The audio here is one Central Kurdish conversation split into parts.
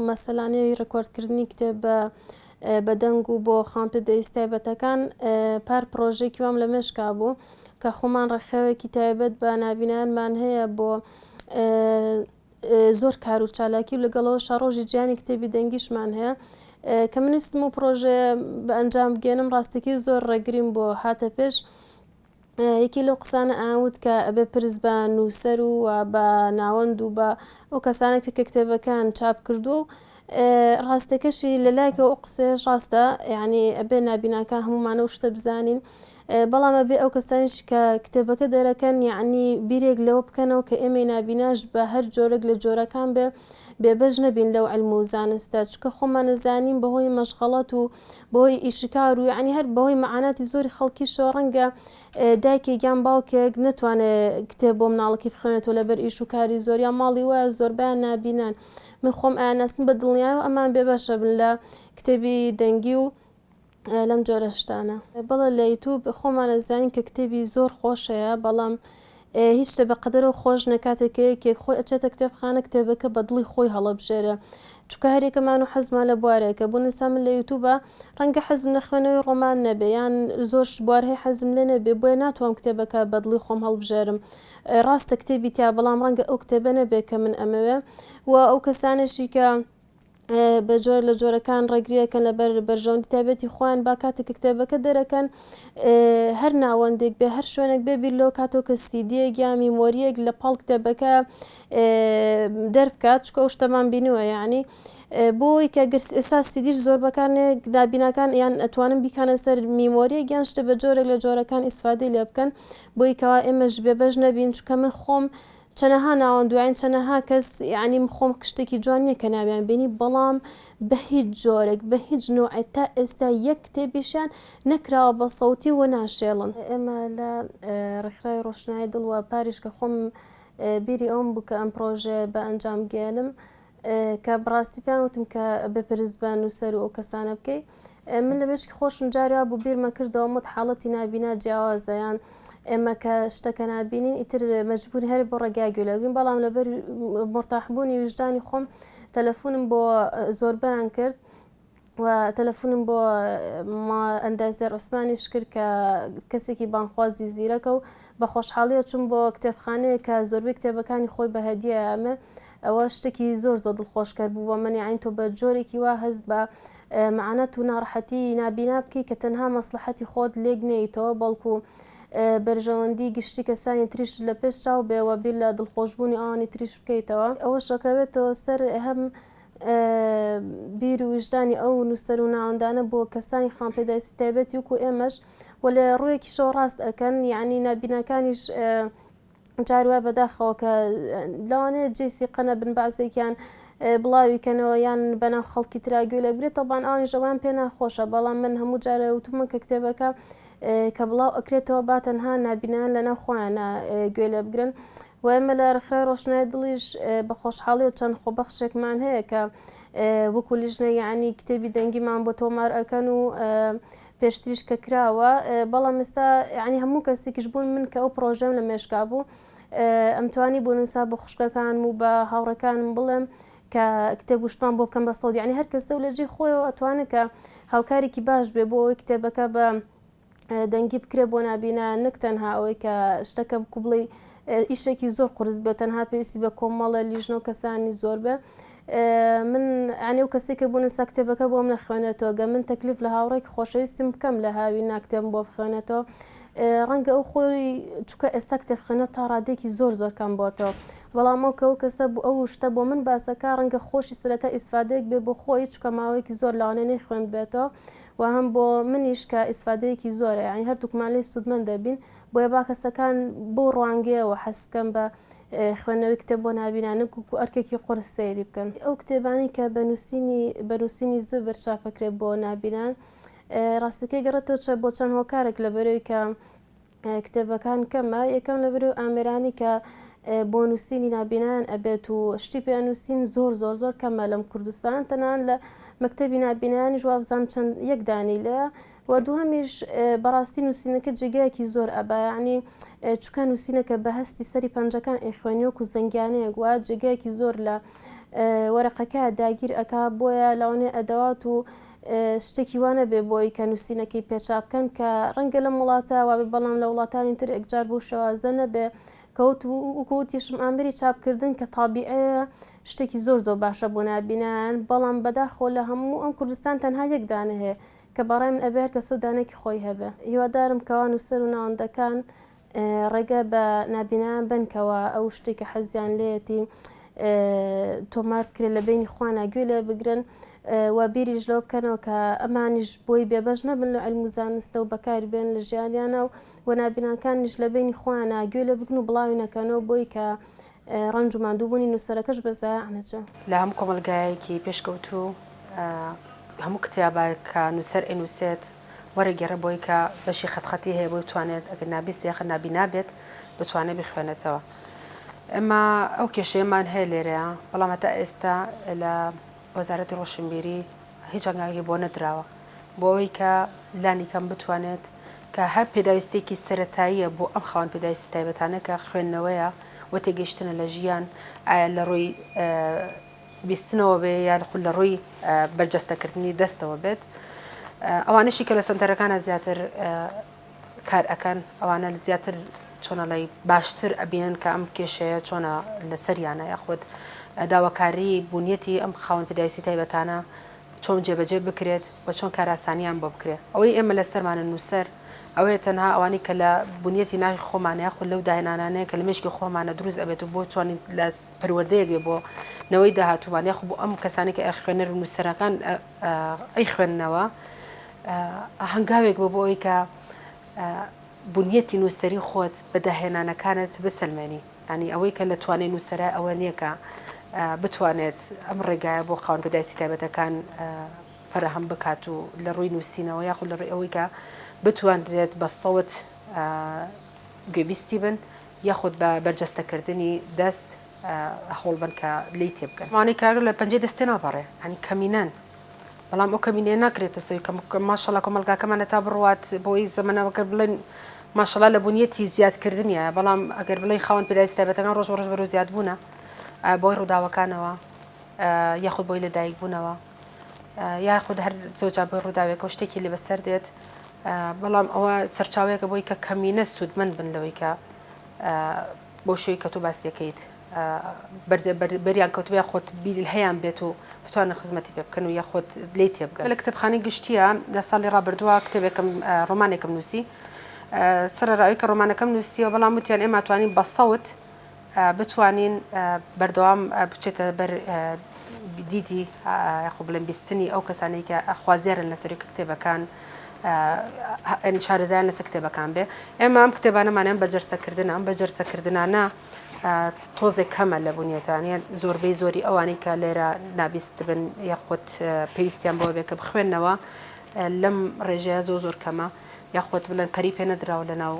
مەسەلانەی ڕێکۆردکردنی کتێب بە بە دەنگ و بۆ خاوەن پێدەویست تایبەتەکان پار پڕۆژەیەکی وام لە مێشکا بوو کە خۆمان ڕێکخراوێکی تایبەت بە نابینایانمان هەیە بۆ زۆر کار و چالاکی و لەگەڵەوەشا ڕۆژی جیهانی کتێبی دەنگیشمان هەیە کە من ویستم و پڕۆژەیە بە ئەنجام بگەێنم ڕاستەکەی زۆر ڕێگریم بۆ هاتە پێش یەکی لەو قسانە ئەیان وت کە ئەبێ پرس بە نووسەر و بە ناوەند و بە ئەو کەسانە بکەی کە کتێبەکەیان چاپ کردووە و ڕاستەکەشی لە لایەکەوە ئەو قسەیەش ڕاستە یعنی ئەبێ نابیناکان هەموومان ئەو شتە بزانین بەڵام ئەبێ ئەو کەسانیش کە کتێبەکە دەرەکەن یعنی بیرێک لەوە بکەنەوە کە ئێمەی نابیناش بە هەر جۆرێک لە جۆرەکان بێ بێبەش نەبین لەو علم و زانستە چونکە خۆمان ئەزانین بەهۆی مەشغەڵەت و بەهۆی ئیشکار و یعنی هەر بەهۆی مەعاناتی زۆری خەڵکیشەوە ڕەنگە دایکێک یان باوکێک نەتوانێت کتێب بۆ مناڵەکەی بخوێنێتەوە لەبەر ئیش و کاری زۆر یان ماڵی وایە زۆربەیان نابینان من خۆم ئەیانناسم بە دڵنیایەوە ئەمان بێبەشە بن لە کتێبی دەنگی و لەم جۆرە شتانە. بەڵێ لە یوتوب خۆمان ئەزانین کە کتێبی زۆر خۆش هەیە بەڵام هیچ شتێ بە قەدەرەوە خۆش نیە کاتێک کە یەکێک خۆی ئەچێتە کتێبخانە کتێبەکە بە دڵی خۆی هەڵەبژێرێ چونکە هەریەکەمان و حەزمان لە بوارێکە بۆ نسا من لە یوتوبە ڕەنگە حەزم لە خوێنەوەی ڕۆمان نەبێ یان زۆر شت بوار هەیە حەزم لێ نەبێ بۆیە ناتوانم کتێبەکە بە دڵی خۆم هەڵبژێرم ڕاستە کتێبی تیا بەڵام ڕەنگە ئەو کتێبە نەبێ کە من ئەمەوێ و ئەو کەسانەشی کە بە جۆر لە جۆرەکان ڕێگریەکەن لەبەر بەرژەوەندی تایبەتی خۆیان با کاتێک کە کتێبەکە دەرەکەن هەر ناوەندێک بێ هەر شوێنێک بێ بیر لەوە کاتەوە کە سیدیەک یا میمۆریەک لە پاڵ کتێبەکە دەربکات چکە ئەو شتەمان بینیوە یعنی بۆی کە گەر ئێستا سیدیش زۆربەکان نابیناکان یان ئەتوانن بیکانە سەر میمۆریەک یان شتە بە جۆرێک لە جۆرەکان ئیسفادەی لێ بکەن بۆی کەوا ئێمەش بێبەش نەبین چونکە من خۆم چەنەها ناوەند دوایین چەنەها کەس یانی من خۆم شتێکی جوان نییە کە ناویان بێنی بەڵام بە هیچ جۆرێک بە هیچ نوعێ تا ئێستا یەک کتێبیشیان نەکراوە بە سەوتی و ناشێڵن. ئێمە لە ڕێکخراوی ڕۆشنایی دڵ و پاریش کە خۆم بیری ئەوم بوو کە ئەم پڕۆژەیە بە ئەنجام بگەیەنم کە بەڕاستی پێیان وتم کە ئەبێ پرس بە نووسەر و ئەو کەسانە بکەی من لە مێشکی خۆشم جاری وا بوو بیرمە کردەوە مت حاڵەتی نابینا جیاوازە یان ئێمە کە شتەکە نابینین ئیتر مەجبوری هەر بۆ ڕێگای گوێ لەگرین بەڵام لەبەر مۆرتاحبوونی ویژدانی خۆم تەلەفۆنم بۆ زۆربیان کرد و تەلەفونم بۆ ئەندازیار عوسمانیش کرد کە کەسێکی بانگخوازی زیرەکە و بە خۆشحاڵیەوە چووم بۆ کتێبخانەیەک کە زۆربەی کتێبەکانی خۆی بە هەدیە ئەمێ ئەوە شتێکی زۆر زۆر دڵخۆشکەر بوو بۆ من یاعین تۆ بە جۆرێکی وا هەست بە مەعانەت و ناڕەحەتی نابینا بکەی کە تەنها مەسڵەحەتی خۆت لێک نەیتەوە بەڵکو بەرژەوەندی گشتی کەسانی تریش لە پێش چاو بێ و بیر لە دڵخۆشبوونی ئەوانی تریش بکەیتەوە ئەوەش ئەکەوێتەوە سەر هەم بیر و ویژدانی ئەو نووسەر و ناوەندانە بۆ کەسانی خاوەن پێداویستی تایبەتی وەکو ئێمەش و لە ڕوویەکیشەوە ڕاست ئەکەن یعنی نابیناکانیش جار وایە بەداخەوە کە لەوانەیە جێی سیقە نەبن بەعزێکیان بڵاوی کەنەوە یان بەناو خەڵکی ترا گوێ لێ بگرێت تەبان ئەوانیش ئەوان پێ ناخۆشە بەڵام من هەموو جارێ وتومە کە کتێبەکە کە بڵاو ئەکرێتەوە با تەنها نابینایان لەناو خۆیانە گوێ لێ بگرن و ئێمە لە ڕێکخراوی ڕۆشنایی دڵیش بە خۆشحاڵیەوە چەند خۆبەخشێکمان هەیە کە وەکو لیژنە یەعنی کتێبی دەنگیمان بۆ تۆمار ئەکەن و پێشتریش کە کراوە بەڵام ئێستا یعنی هەموو کەسێکیش بوون من کە ئەو پرۆژەم لە مێشکا بوو ئەمتوانی بوو نسا بە خوشکەکانم و بە هاوڕێکانم بڵێم کە کتێب وشتمان بۆ بکەم بە سەوت یعنی هەر کەسە و لە جێی خۆیەوە ئەتوانێت کە هاوکارێکی باش بێ بۆ ئەوەی کتێبەکە بە دەنگی بکرێ بۆ نابینا نەک تەنها ئەوەی کە شتەکە بکو بڵێی ئیشێکی زۆر قورس بێت تەنها پێویستی بە کۆمەڵە لیژنە و کەسانی زۆر بێ من ئەنێ و کەسێک کە بوون سا کتێبەکە بۆم نەخوێنێتەوە گە من تەکلیف لە هاوڕێک خۆشەویستم بکەم لە هاوی ناکتێبم بۆ بخوێنێتەوە ڕەنگە ئەو خۆی چکە ئێستا کتێب خوێنەوە تا ڕادێکی زۆر زۆر کەم بۆتەوە بەڵام ئەو کە ئەو کەسە بۆ ئەو شتە بۆ من باسەکە ڕەنگە خۆشی سەرەتا ئیسفادەیەک بێ بۆ خۆی چکە ماوەیەکی زۆر لەوانەیە نەیخوێندبێتەوە وە هەم بۆ منیش کە ئیسفادەیەکی زۆرە یانی هەردووکمان لێی سوودمەند دەبین بۆیە با کەسەکان بەو ڕوانگەیەوە حەز بکەن بە خوێندنەوەی کتێب بۆ نابینان نەک وەکو ئەرکێکی قورس سەیری بکەن. ئەو کتێبانەی کە بە نووسینی بە نووسینی زبر چاپەکرێت بۆ نابینان ڕاستەکەی گەڕێتەوە چە بۆ چەند هۆکارێک لەبەرەوەی کە کتێبەکان کەمە، یەکەم لەبەرئەوەی ئامێرانی کە بۆ نووسینی نابینایان ئەبێت و شتی پێ ئەنووسین زۆر زۆر زۆر کەمە لەم کوردستان تەنان لە مەکتەبی نابینایانیش وابزانم چەند یەک دانی لێیە و دووهەمیش بەڕاستی نووسینەکە جێگایەکی زۆر ئەبا یعنی چونکە نووسینەکە بە هەستی سەری پەنجەکان ئەیخوێنی وەکو زەنگیانەیەک وایە جێگایەکی زۆر لە. وەرەقەکە داگیر ئەکا بۆیە لەوانەیە ئەدەوات و شتێکی وا نەبێ بۆی کە نووسینەکەی پێ چاپ بکەن کە ڕەنگە لەم وڵاتە وابێ بەڵام لە وڵاتانی تر ئێکجار بەو شێوازە نەبێ کەوت وەکو وتیشم ئامێری چاپکردن کە تابیعەیە شتێکی زۆر زۆر باشە بۆ نابینایان بەڵام بەداخەوە لە هەموو ئەم کوردستان تەنها یەک دانە هەیە کە بەڕای من ئەبێ هەر کەسەو دانەیەکی خۆی هەبێ هیوادارم کەوا نووسەر و ناوەندەکان ڕێگە بە نابینایان بەن کەوا ئەو شتێک کە حەزیان لێیەتی تۆمار بکرێت لە بینی خوانا گوێ لێ بگرن و بیریش لەوە بکەنەوە کە ئەمانیش بۆی بێبەش نەبن لە علم و زانستە و بەکاری بێن لە ژیانیانە و و نابیناکانیش لە بینی خۆیانە گوێ لێ بگرن و بڵاوی نەکەنەوە بۆی کە ڕەنج و ماندووبوونی نووسەرەکەش بە زایع نەچێ. لە هەموو کۆمەڵگایەکی پێشکەوتوو هەموو کتێبە کە نووسەر ئەینووسێت وەرەگێڕێ بۆی کە بەشی خەتخەتی هەیە بۆی بتوانێت ئەگەر نابیست یاخە نابینا بێت بتوانێت بیخوێنێتەوە. ئێمە ئەو کێشەیەمان هەیە لێرەیە بەڵام هەتا ئێستا لە وەزارەتی ڕۆشنبیری هیچ هەنگاوێکی بۆ نەدراوە بۆ ئەوەی کە لانی کەم بتوانێت کە هەر پێداویستیەکی سەرەتاییە بۆ ئەم خاوەن پێداویستی تایبەتانە کە خوێندنەوەیە و تێگەیشتنە لە ژیان ئایا لە ڕووی بیستنەوە بێ یاخود لە ڕووی بەرجەستەکردنی دەستەوە بێت ئەوانەشی کە لە سەنتەرەکانە زیاتر کار ئەکەن ئەوانە زیاتر چۆنەڵی باشتر ئەبینن کە ئەم کێشەیە چۆنە لەسەریانە یاخود داواکاری بوونیەتی ئەم خاوەن پێداویستی تایبەتانە چۆن جێبەجێ بکرێت و چۆن کارئاسانیان بۆ بکرێت ئەوەی ئێمە لەسەرمانە نووسەر ئەوەیە تەنها ئەوانەی کە لە بنیەتی ناخی خۆمانە یاخود لەو داهێنانانەیە کە لە مێشکی خۆمانە دروست ئەبێت و بۆ توانین لە پەروەردەیەک بێ بۆ نەوەی داهاتوومان یاخود بۆ ئەم کەسانی کە خوێنەر و نووسەرەکان ئەیخوێننەوە هەنگاوێک بۆ بۆ ئەوەی کە بنیەتی نووسەری خۆت بە داهێنانەکانت بسەلمێنی ینی ئەوەی کە لە توانای نووسەرە ئەوە نییە کە بتوانێت ئەم ڕێگایە بۆ خاوەن پێداویستی تایبەتەکان فەراهەم بکات و لە ڕووی نووسینەوە یاخود لە ڕووی ئەوەی کە بتوانرێت بە سەوت گوێبیستی بن یاخود بە بەرجەستەکردنی دەست هەوڵبن کە لێی تێبگەن. ئەوانەی کە لە پەنجەی دەست تێناپەڕێ یانی کەمینەن بەڵام ئەو کەمینەیە ناکرێتە سەوی کە ماشەڵا کۆمەڵگاکەمان هەتا بڕوات بۆی زەمەنە وەگەر بڵێن ماشەڵا لە بنیەتی زیادکردنیە بەڵام ئەگەر بڵێن خاوەن پێداویستی تایبەتەکان ڕۆژ ڕۆژ بەرەو زیادبوونە بۆی ڕووداوەکانەوە یاخود بۆی لەدایک بوونەوە یاخود هەر زۆرجار بۆی ڕووداوێکە و شتێکی لێ بەسەر دێت بەڵام ئەوە سەرچاوەیەکە بۆی کە کەمینە سوودمەند بن لەوەی کە بەو شێوەی کە تۆ باسی دەکەیت بەریان کەوتبێ یاخود بیر هەیان بێت و بتوانن خزمەتی پێ بکەن و یاخود لێی تێبگەن. لە کتێبخانەی گشتییە لە ساڵی ڕابردووە کتێبێکم ڕۆمانێکم نووسی سەرەڕای کە ڕۆمانەکەم نووسیەوە بەڵام وتیان ئێمە توانین بە سەوت بتوانین بەردەوام بچێتە بەر دیدی یاخۆ بڵێن بیستنی ئەو کەسانەی کە خوازیارن لەسەر کتێبەکان شارەزایان لەسەر کتێبەکان بێ ئێمە ئەم کتێبانەمان ئەم بەرجەستەکردنە ئەم بەرجەستەکردنانە تۆزێک کەمە لە بنیەتانە زۆربەی زۆری ئەوانەی کە لێرە نابیست بن یاخود پێویستیان بۆ بێ کە بخوێنەوە لەم ڕێژەیە زۆر زۆر کەمە یاخود بڵێن پەری پێ نەدراوە لە ناو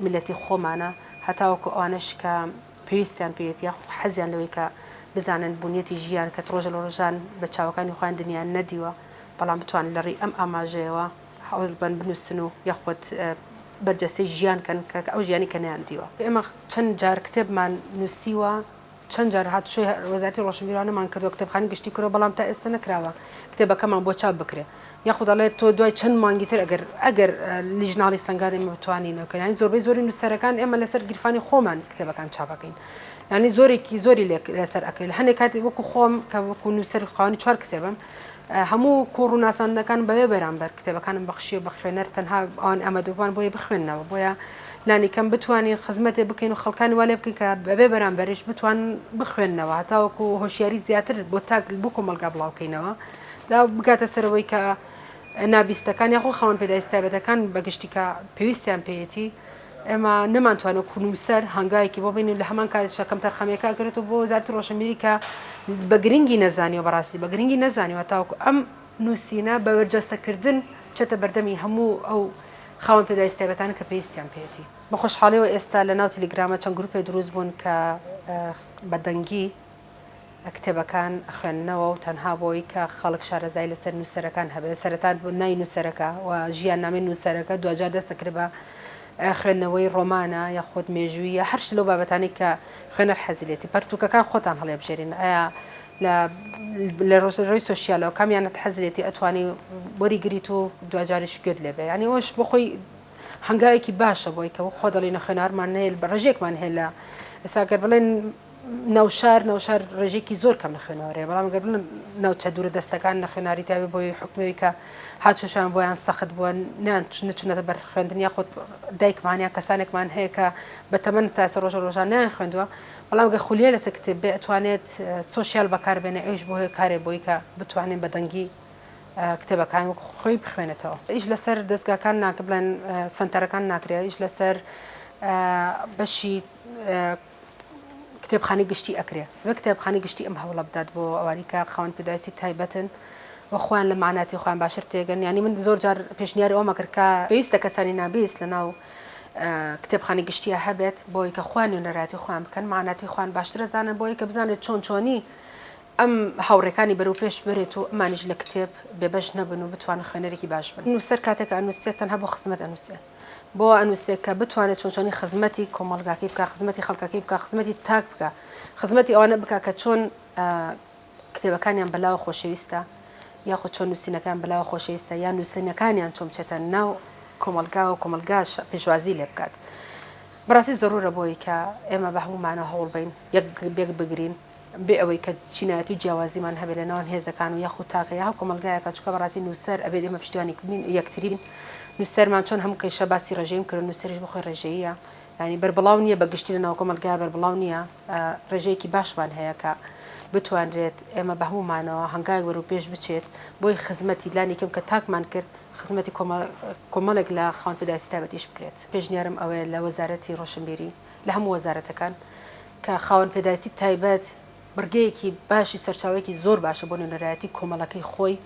میلەتی خۆمانە هەتاوەکو ئەوانەش کە پێویستیان پێیەتی یاخود حەزیان لەوەی کە بزانن بونیەتی ژیان کە ڕۆژە لە ڕۆژان بە چاوەکانی خۆیان دنیایان نەدیوە بەڵام بتوانن لە ڕێی ئەم ئاماژەیەوە هەوڵ بەن بنووسن و یاخود بەرجەستەی ژیان کەن کە ئەو ژیانی کە نەیان دیوە. ئێمە چەند جار کتێبمان نووسیوە چەند جار هاتوچۆی وەزارەتی ڕۆشنبیرانەمان کردووە، کتێبخانەی گشتی کردووە، بەڵام تا ئێستا نەکراوە کتێبەکەمان بۆ چاپ بکرێ. یاخود ئەڵێ تۆ دوای چەند مانگی تر ئەگەر ئەگەر لیژناڵی سەنگار ئێمە بتوانین ئەوکەین. یانی زۆربەی زۆری نووسەرەکان ئێمە لەسەر گیرفانی خۆمان کتێبەکان چاپ ئەکەین. یانی زۆرێکی زۆری لێ لەسەر ئەکەین. هەنێک کات وەکوو خۆم کە وەکوو نووسەر خاوەنی چوار کتێبم هەموو کۆڕ و ناساندنەکان بەبێ بەرامبەر کتێبەکانم بەخشیوە بە خوێنەر تەنها ئەوان ئامادەبووان بۆیە بخوێننەوە بۆیە لانی کەم بتوانین خزمەتێ بکەین و خەڵکانی وا لێ بکەین کە بەبێ بەرامبەریش بتوان بخوێننەوە هەتاوەکو هۆشیاری زیاتر بۆ تاک بۆ کۆمەڵگا بڵاوکەینەوە دا بگاتە سەرەوەی کە نابیستەکان یاخۆ خاوەن پێداویستی تایبەتەکان بەگشتی کە پێویستیان پێیەتی ئێمە نەمانتوانی وەکو نووسەر هەنگاوێکی بۆ بینین لە هەمان کاتیشا کەمتەرخەمیەکە ئەگرێتەوە بۆ وەزارەتی ڕۆشنبیری کە بە گرنگی نەزانیوە بەڕاستی بە گرنگی نەزانیوە تاوەکو ئەم نووسینە بە بەرجەستەکردن بچێتە بەردەمی هەموو ئەو خاوەن پێداویستی تایبەتانە کە پێویستیان پێیەتی. بە خۆشحاڵیەوە ئێستا لە ناو تیلیگرامە چەند گروپێ دروست بوون کە بە دەنگی کتێبەکان ئەخوێننەوە و تەنها بۆی کە خەڵک شارەزایی لەسەر نووسەرەکان هەبێت سەرەتا ناوی نووسەرەکە و ژیاننامەی نووسەرەکە دواجار دەست دەکرێت بە. خوێندنەوەی ڕۆمانە یاخود مێژوویە هەر شت لەو بابەتانەی کە خوێنەر حەزی لێتی پەرتووکەکان خۆتان هەڵێبژێرین ئایا لە لە ڕۆی سۆشیالەوە کامیانت حەز لێتی ئەتوانی وەری گریت و دواجاریش گوێت لێبێ یعنی ئەوش بۆ خۆی هەنگاوێکی باشە بۆی کە وەک خۆ دەڵی نەخوێنارمان هەیە بە ڕێژێکمان هەیە لە ئێستا گەر بڵێن ناوشار ناوشار ڕێژێکی زۆر کەم لە خوێنەوەرەیە بەڵام گەر بڵێن ناوچە دوورە دەستەکان لە خوێناری تابێ بۆی حکومەوەی کە هاتوشان بۆیان سەخت بووە نان نچونەتە بەر خوێندن یاخود دایکمان یا کەسانێکمان هەیە کە بە تەمەن تا ئێستا ڕۆژە ڕۆژان نایان خوێندووە بەڵام گەر خولیای لەسەر کتێب بێ ئەتوانێت سۆشیال بەکاربێنێ ئەویش بۆ هۆی کارێ بۆی کە بتوانێت بە دەنگی کتێبەکان وەک خۆی بخوێنێتەوە. ئیش لەسەر دەزگاکان ناکە بڵێن سەنتەرەکان ناکرێت ئیش لەسەر بەشی کتێبخانەی گشتی ئەکرێ بە کتێبخانەی گشتی ئەم هەوڵە بدات بۆ ئەوانی کە خاوەن پێداویستی تایبەتن و خۆیان لە مەعناتی خۆیان باشتر تێگەن یانی من زۆر جار پێشنیاری ئەوەمە کرد کە پێویستە کەسانی نابیست لە ناو کتێبخانەی گشتیە هەبێت بۆی کە خۆیان نوێنەرایەتی خۆیان بکەن مەعناتی خۆیان باشترە زانن بۆی کە بزانێت چۆن چۆنی ئەم هاوڕێکانی بەرەو پێش بەرێت و ئەمانیش لە کتێب بێبەش نەبن و بتوانن خوێنەرێکی باش بن. نووسەر کاتێک ئەنووسێت تەنها بۆ خزمەت ئەنووسێ. بۆ ئەنووسێ کە بتوانێت چۆن چۆنی خزمەتی کۆمەڵگاکەی بکا، خزمەتی خەڵکەکەی بکا، خزمەتی تاک بکا، خزمەتی ئەوانە بکا کە چۆن کتێبەکانیان بەلاوە خۆشەویستە یاخود چۆن نووسینەکان بەلاوە خۆشەویستە یان نووسینەکانیان چۆن بچێتە ناو کۆمەڵگا و کۆمەڵگاش پێشوازی لێ بکات. بەڕاستی زەرورە بۆی کە ئێمە بە هەموومانەوە هەوڵ بەین یەک یەک بگرین. بێ ئەوەی کە چینایەتی و جیاوازیمان هەبێت لە نێوان هێزەکان و یاخود تاکە یا کۆمەڵگایەکە چونکە بەڕاستی نووسەر ئەبێت ئێمە پشتیوانی یەکتری بین نووسەرمان چۆن هەموو کەیشە باسی ڕێژەیم کرد نووسەریش بۆ خۆی ڕێژەیە ینی بەربڵاو نییە بە گشتی لە ناو کۆمەڵگا بەربڵاو نییە ڕێژەیەکی باشمان هەیە کە بتوانرێت ئێمە بە هەموومانەوە هەنگاوێک بەرەو پێش بچێت بۆی خزمەتی لانی کەم کە تاکمان کرد خزمەتی کۆمەڵێک لە خاوەن پێداویستی تایبەتیش بکرێت پێشنیارم ئەوەیە لە وەزارەتی ڕۆشنبیری لە هەموو وەزارەتەکان کە خاوەن پێداویستی تایبەت بڕگەیەکی باشی سەرچاوەیەکی زۆر باشە بۆ نوێنەرایەتی کۆمەڵەکەی خۆی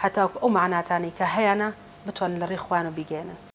هەتاکو ئەو مەعناتانەی کە هەیانە بتوانن لە ڕێی خۆیانەوە بیگەیەنن.